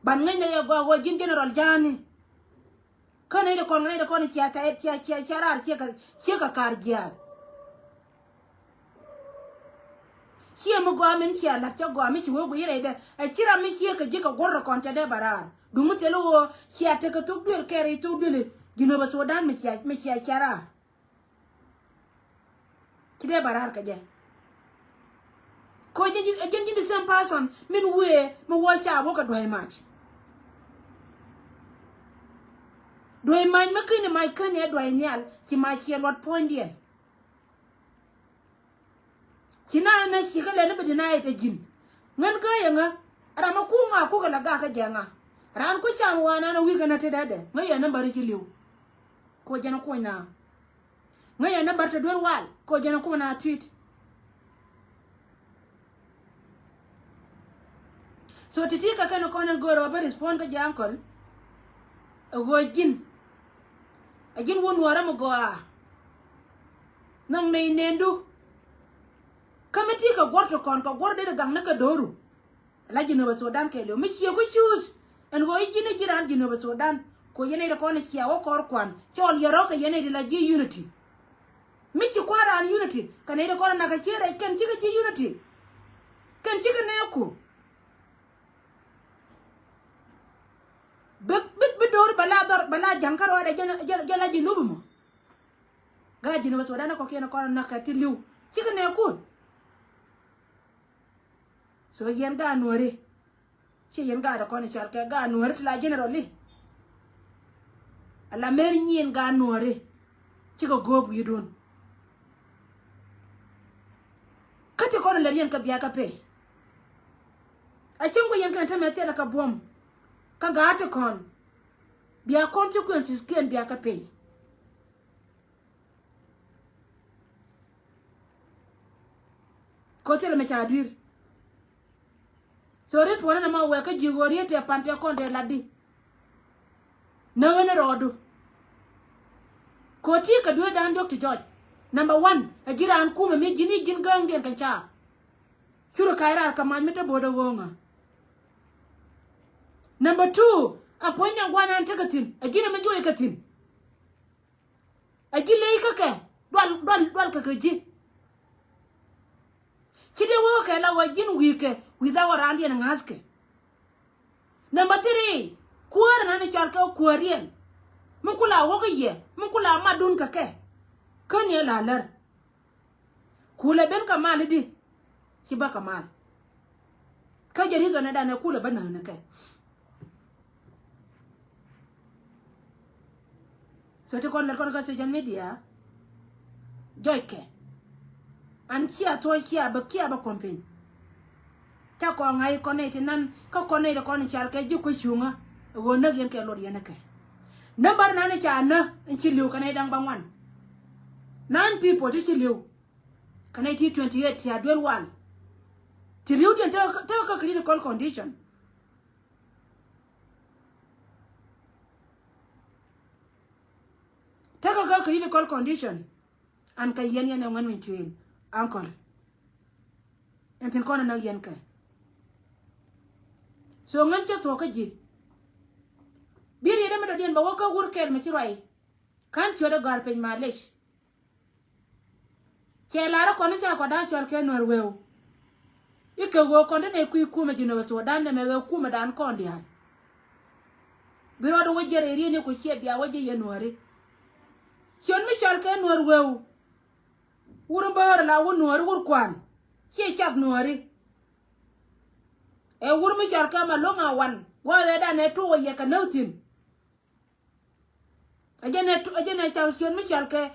Ban ŋäcnɛ yɛ gɔaa ɣöö ji̱n general ja̱a̱ni. Kä nɛy ti kɔn, nɛy ti kɔn cia, cia, cia, cia, cia raar ciek kɛ, ciek kɛ kaar jiaath. Ciɛ mi gɔaa min cia la̱t cä gɔaa mi ci wee guic rɛydɛ. Ɛ ci ram mi ciek kɛ ji̱ kɛ guɔ̱r ti kɔn cɛ dee bɛ raar. Duŋ mi thil ɣöö cia tekɛ thok duël kɛɛr i̱ thok duël i̱ Jinubä Sudan mi cia, mi cia, cia raar. Ci dee bɛ raar kɛ jɛ. Ko jɛ ji̱n, ji̱n, ji̱n the same person min wee mi wä ca wä kɛ duay mac. Duay mac mi kini mac kani ɛ duay nhial ci mac ciɛ luɔt puɔ̱nydiɛn. Ci na na ci kä lɛni bi deny it ɛ ji̱n. Ŋän kä yɛ ŋä ram mi kuŋ a kukɛ la gak kä jɛ ŋa. Ran ku cam wa nan a wi̱i̱ kɛ na ti dɛdɛ ŋä yɛ nambär ci li̱w. Ko jɛn a kuny na. Ŋäcɛ nambär te duel wal ko jɛn kum na tui̱t. So ti̱ti̱ kɛ kɛn kɔn in go̱o̱r ɔ bä respond kä jɛ uncle. Ɛ ɣöö ji̱n. Ɛ ji̱n wun nuɔrä mi gɔaa. Nhɔŋ nɛy nendu. Kä mi ti kɛ guɔ̱r ti kɔn kɛ guɔ̱r dee ti gaŋ ni kɛ do̱ru. La Jinubä Sudan kɛɛliw mi ciɛ ku cuus. Ɛn ɣöö i̱ ji̱n i̱ ji̱ raan Jinubä Sudan ko yɛn nɛy ti kɔn i̱ ciɛ wä kɔr kuan cɔɔl yɛ rɔ̱ kɛ yɛn nɛy ti la ji̱ unity. Mi ci kua̱r raan unity kɛ nɛy ti kɔn i̱ nak kɛ ciɛ rɛc kɛn cikɛ ji̱ unity. Kɛn cikɛ nɛɛku. Bi, bi, bi do̱r bɛ la dhɔr bɛ la ja̱ŋ kä rɔɔdɛ jɛn, jɛn, jɛn la Jinubä mɔ. Gaa Jinubä Sudan kɔkiɛn kɔn i̱ nak kɛ ti li̱w cikɛ nɛɛkun. So yɛn gaat nuɔ̱ri. Ci yɛn gaat kɔn i̱ cal kɛ gaat nuɔ̱ri ti la general i̱. Ala mer nyin gaat nuɔ̱ri. Cikɛ go̱o̱p wi̱i̱dun. Kä ti kɔn i̱ lät yɛn kä bia kä pay. A cieŋ guic yɛn kɛn tämɛ thilɛ kä buɔ̱m. Kä gaat ti kɔn. Bia consequences kiɛn bia kä pay. Ko thilɛ mɛ ca dui̱r. So rit puɔ̱nä nɛ ma wɛɛkä ji̱ ɣöö riet tɛ pan tɛ kɔn tɛ latdi. Näk ɣän rɔɔdu. Ko ti kɛ dueerdan diɔ̱k ti jɔc. Number one, ɛ ji̱ raan kumɛ mi ji̱n i̱ ji̱n gääŋdiɛn kɛ ca. Curɛ kac raar kɛ mac mi te bo̱o̱dɛ ɣööŋä. Number two, a puɔ̱ny nɛ gua̱n an tekɛ thi̱n ɛ ji̱n ɛmɛ juɔc kɛ thi̱n. A ji̱ ley kä kɛ dual, dual, dual kɛ kɛ ji̱. Ci dee wä kɛ la wä ji̱n wi̱i̱ kɛ wi̱i̱ dhak wä raandiɛn ŋa̱th kɛ. Number three, kuäär nan cɔal kɛ kuääriɛn. Mi kula wä kä yɛ mi kula matdun kɛ kɛ. Kä ni la lär. Kulɛ ben kɛ mal i̱di. Ci bä kɛ mal. Kä jɛ reason ɛ danɛ kulɛ bä näk ni kɛ. So ti kɔn lɛt kɔn kä social media. Jɔc kɛ an cia thuɔc cia bä cia bä kɔn piny. Ca kɔn ŋa̱c kɔn nɛy ti nan kä kɔn nɛy ti kɔn cal kɛ ji̱ kuec cuŋä. Ɣöö näk yɛn kɛ luɔt yɛn kɛ. Nambär nan ca nä in ci li̱w kɛ nɛy da̱ŋ bä ŋuan. Nine people ti ci li̱w. Kɛ nɛy ti twenty eight ti a duel wal. Ti li̱w diɛn tekɛ kä critical condition. Tekɛ kä critical condition. An kɛ yɛn yɛn ɛ ŋuɛn min tueel. Uncle. Ɛn tin kɔn ɛ näk yɛn kɛ. So ŋän cä thuɔ̱k kä ji̱. Bi riet ɛmɛ dɔ̱diɛn bɛ wä kä wur kɛl mi ci ruac. Ka̱n ciöt ɛ gɔ̱a̱r piny malec. Cɛ lar ɛ kɔn i̱ ca kɔn da̱a̱ cɔal kɛ Nuɛr weu. I̱ kɛ ɣöö kɔn ti nɛy kui̱ kumɛ Jinubä Sudan nɛmɛ ɣöö kumɛ dan kɔn diaal. Bi rɔɔdɛ wä jiɛn rɛy riet ni ku ciɛ bia wä jiɛn yɛn Nuääri. Ciöt mi cɔal kɛ Nuɛr weu. Wur in bäär la wur Nuääri wur kuan. Ciɛ cath Nuääri. Ɛ wur mi cɔal kɛ Malɔŋ a wan gua̱a̱th ɛ danɛ tuɔk wä yɛ kɛ näk thi̱n. Ɛ jɛn ɛ, ɛ jɛn ɛ cak ciöt mi cɔal kɛ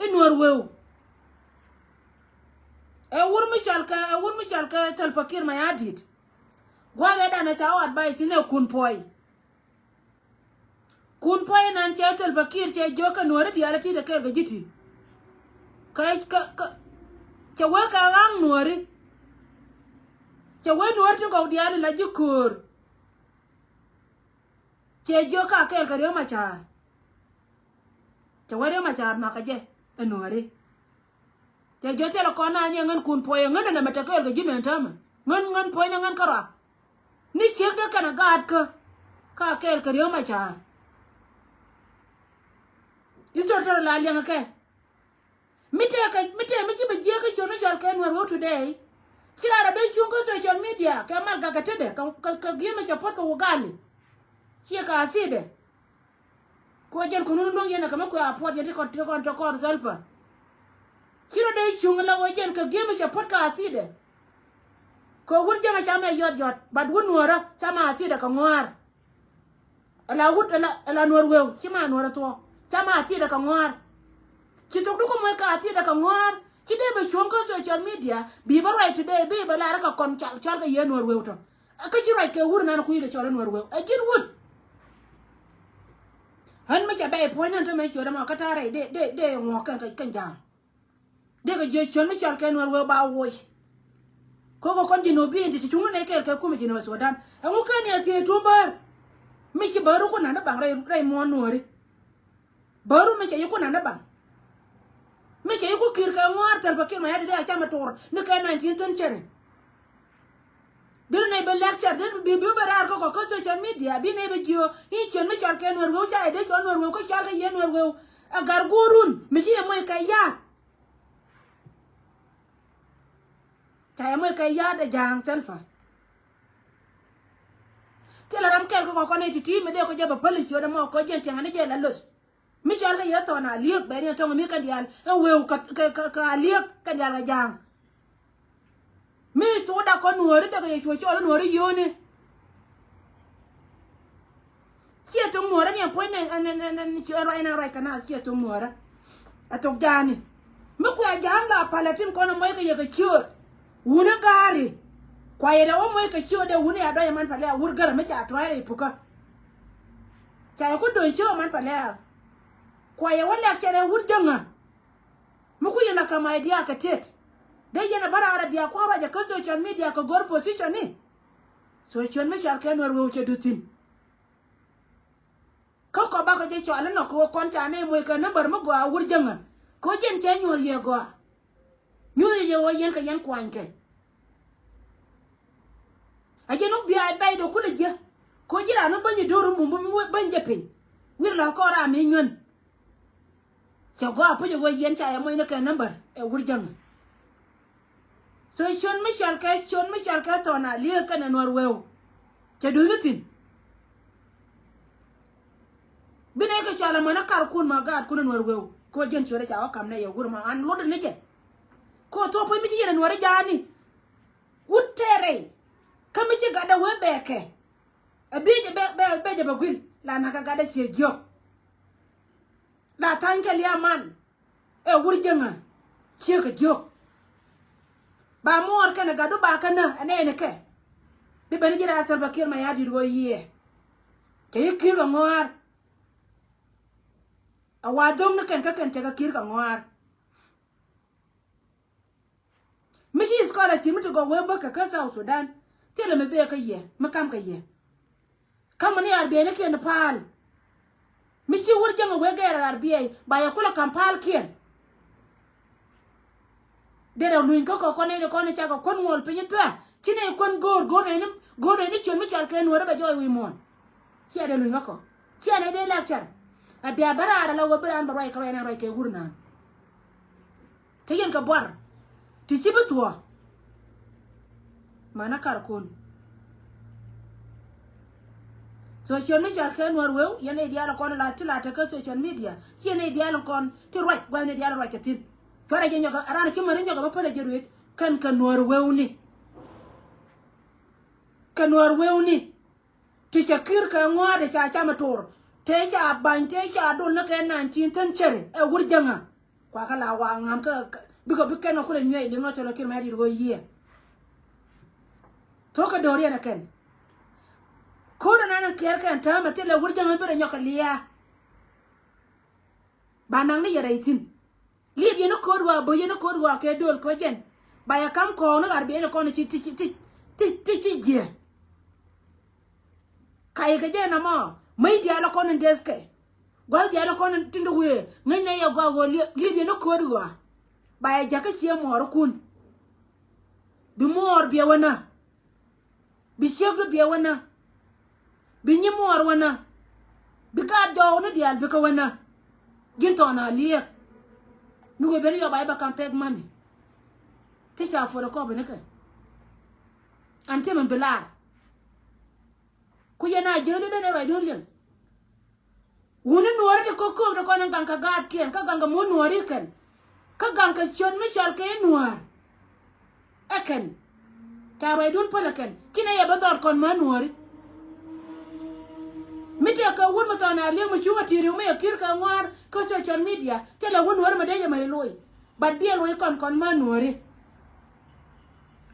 i̱ Nuɛr weu. Ɛ wur mi cɔal kɛ, ɛ wur mi cɔal kɛ Salva Kiir Mayardit. Gua̱a̱th ɛ danɛ ca wä advice ni ɛ kun puɔy. Kun puɔy nan cɛ Salva Kiir cɛ jiök kɛ Nuääri diaal ɛ ti̱i̱t ɛ kɛɛl kɛ ji̱ ti. Kɛ, kɛ, kɛ, cɛ wee kɛ ɣa̱ŋ Nuääri. Cɛ wee Nuääri ti gɔw diaal in la ji̱ köör. Cɛ jiök ka kɛɛl kɛ Riek Machar. Cɛ wä Riek Machar nhɔakä jɛ ɛ Nuääri. Cɛ jiök thilɛ kɔn na nyɛ ŋän kun puɔyɛ ŋän ɛnɛ mɛ tɛ kɛɛl kɛ ji̱ mɛn täämɛ. Ŋän ŋän puɔyɛ ŋän kärɔa. Ni ciek dee kɛnɛ gaat kä ka kɛɛl kɛ Riek Machar. History tɔrɔ la liɛŋ kɛ. Mi tëë kɛ, mi tëë mi ci bɛ jiɛk kä ciöt mi cɔal kɛ Nuɛr Weu today. Ci raan a dee cuŋ kä social media kɛ mal gak kɛ tetdɛ kɛ, kɛ, kɛ gi̱i̱m mi cɛ puɔ̱t kɛ Ugali. Ciɛ kɛ asidɛ. Kɛ ɣöö jɛn kɛ nun luäŋ yɛn ɛ kɛ mi kuɛ a puɔt yɛn ti kɔn, ti kɔn, ti kɔn Salva. Ci rɔ dee cuŋ la ɣöö jɛn kɛ gi̱i̱m mi cɛ puɔ̱t kɛ asidɛ. Kɛ wut jɛn ɛ camɛ yɔt yɔt, but wut Nuɔrä camɛ asidɛ kɛ ŋɔaar. Ala wut, ala, ala Nuɔr Weu, ci ma Nuɔr ɛ thuɔ̱k. Ca ma asidɛ kɛ ŋɔaar. Ci thok di kä moc kɛ asidɛ kɛ ŋɔaar. Ci dee bɛ cuɔ̱ŋ kä social media, bi bä ruac today, bi bɛ lar kɛ kɔn cal, cal kɛ yee Nuɔr Weu tɔ. Kä ci ruac kɛ wur nan kui̱ kɛ cɔl in Nuɔr Weu. Ɛ ji̱n wut. Ɣän mi cɛ bɛy puɔ̱ny nan te mɛ ciöt ɛmɔ kä ta̱a̱ rɛy dee, dee, dee ŋuɔ̱k kɛn kɛ, kɛn ja̱a̱ŋ. Dee kɛ jiö ciöt mi cɔal kɛ Nuɔr Weu ba woc. Koko kɔn ji̱ nuɔ̱ɔ̱p bi in ti ti cuŋni nɛy kɛɛl kɛ kumɛ ji̱ nuɔ̱ɔ̱p Sudan. Ɛŋu kɛn yɛ thiee tuɔ̱m bäär. Mi ci bäär wä kun nan ni baŋ rɛy, rɛy muɔ̱ɔ̱n Nuɔ̱ɔ̱ri. Bäär wä mi cɛ yi kun nan ni baŋ. Mi cɛ yi ku ki̱i̱r kɛ ŋɔ̱a̱r Salva Kiir Mayardit dee a cam ɛ to̱r ni kɛ nineteen century. Dee nɛy bɛ lecture, dee bi, bi bɛ raar kä kɔ kä social media, bi nɛy bɛ jiö, i̱ ciöt mi cɔal kɛ Nuɔr Weu, ca yɛ dee cɔl Nuɔr Weu, kä cɔal kɛ yɛ Nuɔr Weu. Ɛ gar go̱o̱run, mi ci yɛ moc kɛ ya̱a̱t. Ca yɛ moc kɛ ya̱a̱t ɛ ja̱a̱ŋ Salva. Thilɛ ram kɛl kä kɔ kɔn i̱ ti̱ti̱ mi dee kɔ jɛ bɛ päl i̱ ciöt ɛmɔ kɔ jɛn tiɛŋ ni jɛ la lo̱c. Mi cɔal kɛ yɛ thɔn a liek bɛ ni ɛn thɔŋ mi kɛn diaal ɛ Weu kɛ, kɛ, kɛ, kɛ a liek kɛn diaal kɛ ja̱a̱ŋ. Mi thokda kɔn Nuɔ̱ɔ̱ri dee kɛ yɛ cuɔ cɔl Nuɔ̱ɔ̱ri yio̱o̱ni. Ciɛ thok Nuɔ̱ɔ̱rä ni ɛn puɔ̱ny ni ɛn, ɛn, ɛn, ɛn, ciɛ ruac ɛn ruac kɛ naath ciɛ thok Nuɔ̱ɔ̱rä. Ɛ thok ja̱a̱ni. Mi kuɛ ja̱a̱ŋ la palä tin kɔn ɛ moc kɛ yɛ kɛ ciööt. Wuni ga̱a̱ri. Kuayɛ lɛ wä moc kɛ ciööt dee wuni a dɔ̱c ɛman palä a wur gärä mi ca tua̱a̱r ɛ i̱ pukä. Ca yɛ ku do̱c ciööt ɛman palä a. Kuayɛ wä lɛk cɛ rɛ wur jäŋä. Mi ku yɛn a kɛ my dear kɛ tet. Dee yɛn a bä raar a bia kua̱r ruac a kä social media kɛ go̱r position ni. Social mi cɔal kɛ Nuɔr Weu cɛ duth thi̱n. Kä kɔ bakɔ jɛ cɔal inɔ kɛ ɣöö kɔn ca nɛy moc kɛ number mi gɔaa wur jäŋä. Kɛ ɣöö jɛn cɛ nyuɔ̱th yɛ gɔaa. Nyuɔ̱th yɛ ɣöö yɛn kɛ yɛn kuanykɛ. A jɛn wä bia bɛy dɔ kulɛ jiɛ. Kɛ ɣöö ji̱ raan wä bäny i̱ do̱r mum bäny jɛ piny. Wi̱r la kɔɔr ram i̱ nyuän. Cɛ gɔaa puc ɛ ɣöö yɛn ca yɛ moc ni kɛ number ɛ wur jäŋä. So ciöt mi cɔal kɛ, ciöt mi cɔal kɛ thɔn a liek kɛnɛ Nuɔr Weu. Cɛ duth ni thi̱n. Bi nɛy kɛ cɔal ɛmɔ ni karkun ma gaatkun ɛ Nuɔr Weu. Kɛ ɣöö jɛn ciöt ɛ ca wä ka̱m nɛ yɛ wur ma an luɔt ni jɛ. Kɛ ɣöö thuɔ̱k puc mi ci yɛn ɛ Nuɔr ɛ ja̱a̱ni. Wut tɛɛrɛy. Kä mi ci gatdɛ wee bɛɛkɛ. Ɛ bi jɛ bɛ, bɛ, bɛ jɛ bɛ guil la nakä gatdɛ ciɛ jiök. La tha̱ny kɛ lia̱a̱ man. Ɛ wur jäŋä ciek kɛ jiök. Ba muɔɔr kɛnɛ gatdu ba kä nä ɛ nɛɛni kɛ. Bi ben ji̱ raan Salva Kiir Mayardit ɣöö yiëë. Cɛ yi ki̱i̱r kɛ ŋɔ̱a̱r. A wa dho̱ŋ ni kɛn kä kɛn cɛ kɛ ki̱i̱r kɛ ŋɔ̱a̱r. Mi ci scholarship mi ti gɔw wee bäkɛ kä South Sudan. Thilɛ mi bee kä yɛ, mi kam kɛ yɛ. Ka̱mä ni R B I ni kiɛn pa̱a̱l. Mi ci wur jäŋä wee gɛɛr R B I ba yɛ kulɛ ka̱m pa̱a̱l kiɛn. Derɛ luny kä kɔ kɔn nɛy ni kɔn ni cakɔ kuän ŋuɔl piny thuɛ. Ci nɛy kuän go̱o̱r go̱o̱r nɛy ni, go̱o̱r nɛy ni ciöt mi cɔal kɛ Nuɔ̱ɔ̱ri bɛ jɔɔc wi̱i̱ muɔ̱ɔ̱n. Ciɛ dee luny kä kɔ. Ciɛ nɛy dee lecture. A bia bä raar ala wä bi raan bɛ ruac kɛ ruac nɛn ruac kɛ wur naan. Kä yɛn kɛ buar ti ci bi thuɔ̱ɔ̱. Manɛ karkun. Social media kɛ Nuɔr Weu yɛn nɛy diaal kɔn la ti la tekä social media. Ci yɛn nɛy diaal kɔn ti ruac gua̱th nɛy diaal ruac kɛ thi̱n. Cuarɛ jɛ nyɔkɛ a raan ci män nyɔkɛ bä pälɛ jɛ ruet kɛn kɛ Nuɔr Weu ni. Kɛ Nuɔr Weu ni. Ti cɛ ki̱i̱r kɛ ŋɔa̱a̱r ti ca cam ɛ to̱r. Tëë ca ba̱ny tëë ca dol ni kɛ nineteen century ɛ wur jäŋä. Kuakä la wa ŋa̱m kä, kä, bikɛ bi kɛn ɔ kulɛ nyuɛc liŋ ɔ tɔlɔ Kiir Mayardit ɣöö yiëë. Thok kɛ do̱r yɛn ɛ kɛn. Ko̱r ɛn an ɛn kiɛɛr kɛn täämɛ thilɛ wur jäŋä bi rɛ nyɔk kɛ liaa. Ba naŋ ni yɛ rɛy thi̱n. Liep yɛn ni ko̱r ɣɔaa, bo̱ yɛn ni ko̱r ɣɔaa kɛ do̱l kɛ jɛn. Ba yɛ ka̱m kɔɔk ni ɣar bi yɛn ni kɔn ti, ti, ti, ti, ti, ti jiɛ. Ka yɛ kɛ jɛ nɔmɔ, Mäc diaal ɛ kɔn in deth kɛ. Gua̱th diaal ɛ kɔn in tin di wëë ŋäcnɛ yɛ gɔaa ɣöö liep, liep yɛn ni kööt ɣɔaa. Ba yɛ jakä ciɛ muɔɔrikun. Bi muɔɔr biɛ wänä. Bi ciek du biɛ wänä. Bi nyi muɔɔr wänä. Bi gaat jɔɔk ni diaal bikɛ wänä. Ji̱n tɔɔn a liek. Mi wëë ben yɔp a i̱ ba kam pek mani. Ti ca photocopy ni kɛ. An ti min bi lar. Ku yɛn a jiäk ni den ɛ ruacdun liɛŋ. Wuni nuɔɔri ti ko̱k ko̱k ti kɔn in gaŋ kɛ gaatkiɛn, kä gaŋ kɛ mun nuɔɔri kɛn. Kä gaŋ kɛ ciöt mi cɔal kɛ i̱ nuɔɔr. Ɛ kɛn. Ca ruacdun päl ɛ kɛn. Ci nɛ yɛ bä dhɔr kɔn mä nuɔɔri. Mi tëë kɛ wun mi thɔn a liek mi cuŋ a ti riw mi yɛ ki̱r kɛ ŋuaar kä social media. Thilɛ wun nuɔɔri mi dee jɛ mɛ i̱ loc. But biɛ loc kɔn kɔn mä nuɔɔri.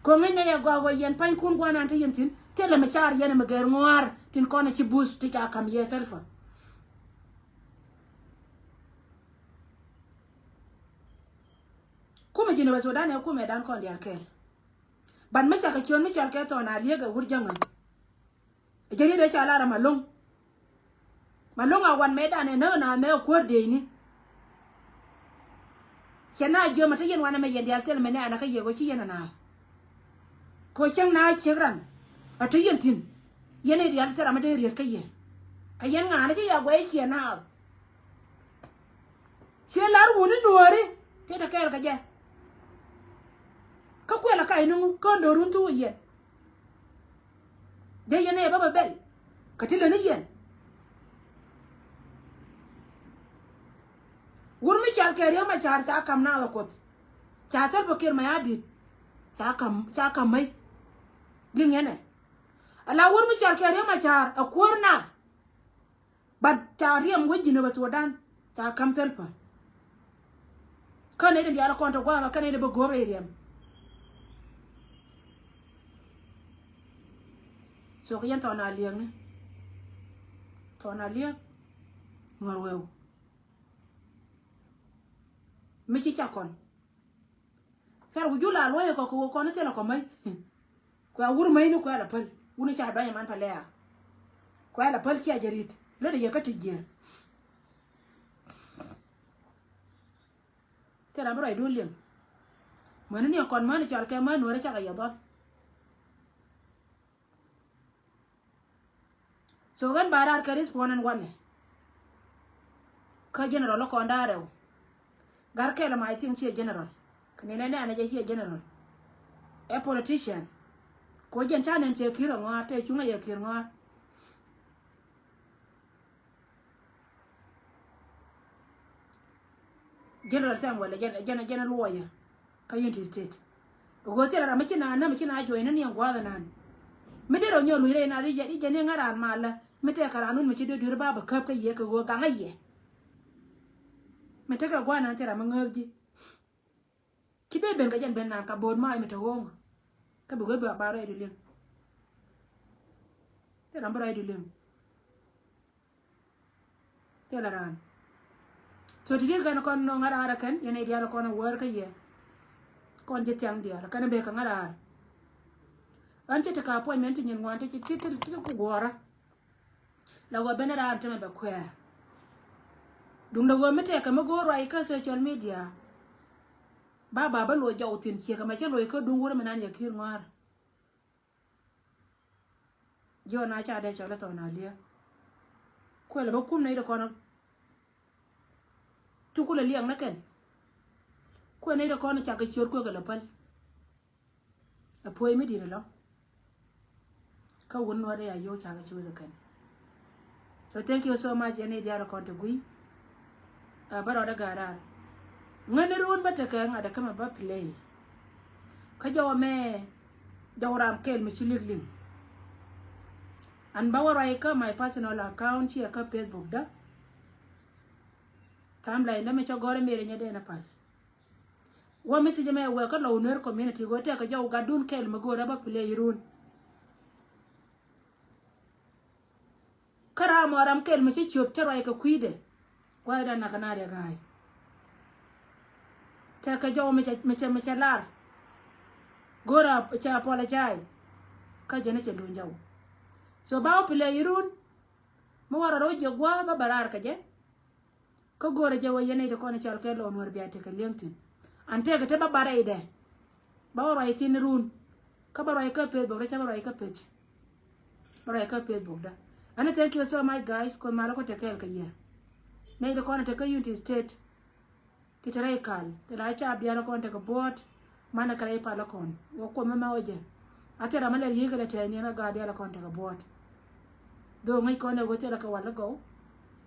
Ko̱ŋi̱n nɛ yɛ gɔaa wä yɛn panykun guanan ti yɛn thi̱n. Thilɛ mi car yɛn mi gɛr ŋuaar tin kɔn ci buth ti ca kam yɛ Salva. Kumɛ Jinub Sudan ɛ kumɛ dan kɔn diaal kɛɛl. Ban mi cakɛ ciön mi cɔal kɛ thɔn a liek ɛ wur jäŋä. Ɛ jɛ riet ɛ ca lar ɛ Malɔŋ. Malɔŋ a wan mɛ dan ɛ näk na mɛ ɛ kuäär dëëcni. Cɛ na jiöm ɛ te yɛn wanɛ mɛ yɛn diaal thil mɛ nɛ anɛ kä yɛ ɣöö ci yɛn ɛ naath. Kɛ ɣöö cäŋ na ciek ran ɛ te yɛn thi̱n. Yɛn ɛ diaal thil ram ɛ dee riet kä yɛ. Kɛ yɛn ŋa̱a̱n ɛ ci ya guɛy ciɛ naath. Cuɛ lar wuni nuɔɔri tëë te kɛɛl kɛ jɛ. Kä kuɛl ɛ kac ni ŋu kä ndo̱run thuk yɛn. Dee yɛn ɛ bä bä bɛl kɛ ti leni yɛn. Wur mi cal kɛ Riek Machar ca kam naath ɛ Kuoth. Ca Salva Kiir Mayardit ca kam, ca kam mäc. Liŋ yɛn ɛ ala wur mi cal kɛ Riek Machar ɛ kuäär naath. But ca riɛm wec Jinub Sudan ca kam Salva. Kä nɛy tin diaal kɔn te gua̱a̱mɛ kä nɛy tin bä go̱o̱r rɛy riɛm. So kɛ yɛn thɔn a liɛkni. Thɔn a liɛk nuɔr weu. Mi ci cak kɔn. Cuarɛ ku jul a luɔ̱c ɛ kɔk kɛ ɣöö kɔn thilɛ kɔ mäc. Kuɛ a wur mäcni kuɛ a la päl wuni ca dɔ̱ny ɛ man pɛ lɛɛr. Kuɛ a la päl cia jɛ ri̱t lotdɛ yɛ kä ti jiɛɛr. Thil ram bi ruacdun liŋ. Mäni ni ɛ kɔn mäni cɔal kɛ män nuɔ̱ɔ̱ri cakɛ yɛ dhɔl. So ɣän ba raar kɛ respond ɛn walɛ. Kä general ɔ kɔn da̱a̱ rɛw. Gat kɛl ɛmɔ I think ciɛ general. Kɛ ni nɛn nɛn ɛ jɛ ciɛ general. Ɛ politician. Ko jɛn ca nɛn ciɛ Kiir ɛ ŋɔaar tɛ cuŋ ɛ yɛ Kiir ŋɔaar. General Samuel ɛ jɛn, jɛn, jɛn luɔyɛ. Kä Unity State. Ɣöö thilɛ ram mi ci na nä mi ci na juɔcni ni ɛn gua̱a̱th ɛnan. Mi derɛ nyɔk luc rɛy nath i̱ jɛ, i̱ jɛ ni ŋa̱ raan malä mi tɛkɛ raan wun mi ci duer duer ba bɛ käp kä yɛ kɛ ɣöö gaŋä yɛ. Mi tekɛ gua̱a̱th ɛnan thil ram mi ŋääth ji̱. Ci dee ben kɛ jɛn ben nan ka bo̱o̱t mac mi te ɣööŋä. Kä bi wee bi a ba rɛydu liŋ. Thil ram bi rɛydu liŋ. Thilɛ raan. So ti̱ti̱ kɛn kɔn nɔ ŋa̱t aar ɛ kɛn yɛn nɛy diaal kɔn ɛ wäär kä yɛ. Kɔn ji̱ thiaŋ diaal kɛn ɛ bek kɛ ŋa̱t aar. Ɣän ci ti ka appointment ti nyin ŋuan ti ci ti ti ti ku guɔ̱ɔ̱rä. La ɣöö ben raan ti mɛ bɛ kuɛɛr. Duundɛ ɣöö mi tɛkɛ mi go̱o̱r ruac kä social media. Ba ba bä loc jɔw thi̱n ciek ɛmɛ cä loc kä duŋ wurɛ mi nan yɛ Kiir ŋɔaar. Jiɔn a ca dee cɔl ɛ thɔn a liɛk. Kuɛl ɛ bä kum nɛy ti kɔn. Ti kulɛ liɛŋ ni kɛn. Kuɛl nɛy ti kɔn cak kɛ ciöt kuek kɛ lɛ päl. Ɛ puɔ̱c mi di̱t ɛlɔ. Kä wun nuɔt ɛ ya yio̱w cak kɛ ciöt kɛ kɛn. So thank you so much yɛn i̱ diaal kɔn ti gui̱. Ɛ bä rɔɔdɛ ga̱a̱r raar. Ŋäni ruun bä tekɛ ŋa̱t ɛ kämɛ bä play. Kä jɔwä mɛ jɔw ram kɛl mi ci li̱k liŋ. An bä wä ruac kä my personal account ciɛ kä Facebook dä. Timeline dä mi cä gɔ̱r i̱ meri nyɛ dee ni pal. Wä message mɛ wee kä lɔw Nuer community ɣöö tɛkɛ jɔw gatdun kɛl mi go̱o̱rä bä play run. Kä ram mɔ ram kɛl mi cä ciöp cä ruac kɛ kui̱dɛ. Gua̱thdan nakä na riɛk ɣa̱a̱c. Tɛkɛ jɔw mi cɛ, mi cɛ, mi cɛ lar. Go̱o̱rä cɛ apologize. Kä jɛn cɛ luny jɔw. So ba wä play run. Mi wä rɔ rɔ jiɛ gua̱a̱ bä bä raar kɛ jɛ. Kä go̱o̱rɛ jɛ wä yɛn nɛy ti kɔn i̱ cɔal kɛ lɔɔn wär bia tekɛ li̱eŋ thi̱n. An tekɛ te bä ba rɛydɛ. Bä wä ruac thi̱n run. Kä bä ruac kä Facebook dä, cä bä ruac kä page. Bä ruac kä Facebook dä. Ani thank you so much guys. Kuoth malä kɔ te kɛɛl kɛ yɛ. Nɛy ti kɔn i̱ te kä Unity State. Ti te rɛy kal ti la caap diaal kɔn tekɛ buɔ̱ɔ̱t. Manɛ kɛ rɛy pal kɔn wä kuɔmɛ ma wä jɛ. A thil ram a lɛl yi̱i̱ kɛ lɛ tɛɛny niɛn a gaat diaal kɔn tekɛ buɔ̱ɔ̱t. Dho̱o̱ŋ ŋäc kɔn ɛ ɣöö thilɛ kɛ wal i̱ gɔw.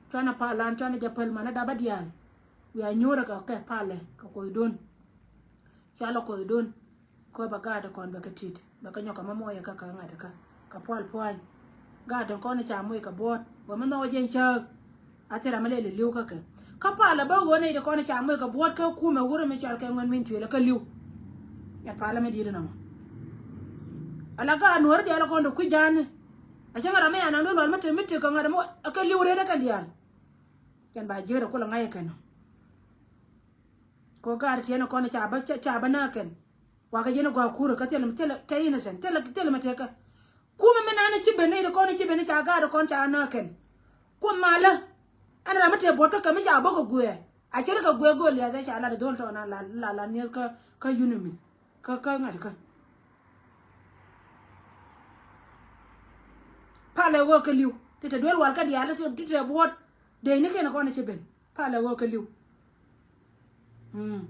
Cuanɛ pal an cuanɛ jɛ päl manɛ dap a diaal. Wiaa nyuurɛ kɛ kɛ palɛ kɛ kuothdun. Cualɛ kuothdun. Kɔ bɛ gaat kɔn bɛ kɛ tit bɛ kɛ nyɔk kɛ mɛ mɔɔyɛ kä kɛ ŋa̱t kä kɛ pual puany. Gaat tin kɔn ca moc kɛ buɔt wä mɛ nhɔk jɛn cääk. A thil ram mi lɛl li̱w kä kɛ kä palɛ bä ɣöö nɛy ti kɔn ca moc kɛ buɔt kä kumɛ wurɛ mi cɔal kɛ ŋuɛn min tuël kä li̱w. Yɛn palɛ mi di̱i̱t nɔmɔ. Ala gaat nuɔ̱ɔ̱ri diaal kɔn ti kui̱ ja̱a̱ni. A cäŋ ram mi an an luɔl mi ti mi ti kɛ ŋa̱t mɔ. Kä li̱w rɛt ɛ kɛn diaal. Yɛn ba ji̱ rɛ kulɛ ŋa̱c ɛ kɛn nɔ. Kɔ gaat tiɛn kɔn ca bä ca bä nääk kɛn. Wakɛ jɛn gɔaa kurɛ kä thilɛ thilɛ kɛ innocent thilɛ thilɛ mɛ tekä. Kumɛ mi nanɛ ci ben ni kɔn ci ben ni ca gaat kɔn ca nääk kɛn. Kuoth malä. Ɛn ram mi tëë buɔt kä kɛ mi ca bä kɛ guɛɛ a cɛ ri kɛ guɛɛ go̱o̱l liath ɛ ca lat ɛ dho̱l tɔɔna la la la nieth kä kä unimith kä kä ŋa̱t kä. Palɛ ɣöö kɛ li̱w ti te duel wal kä diaal ti te buɔt. Dee ni kɛn kɔn ci ben. Palɛ ɣöö kɛ li̱w. Mm.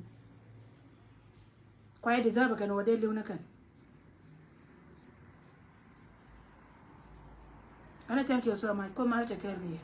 Kuay deserve kɛn wä dee li̱w ni kɛn. Ani thank you so much. Kuoth malä te kɛɛl kɛ yɛ.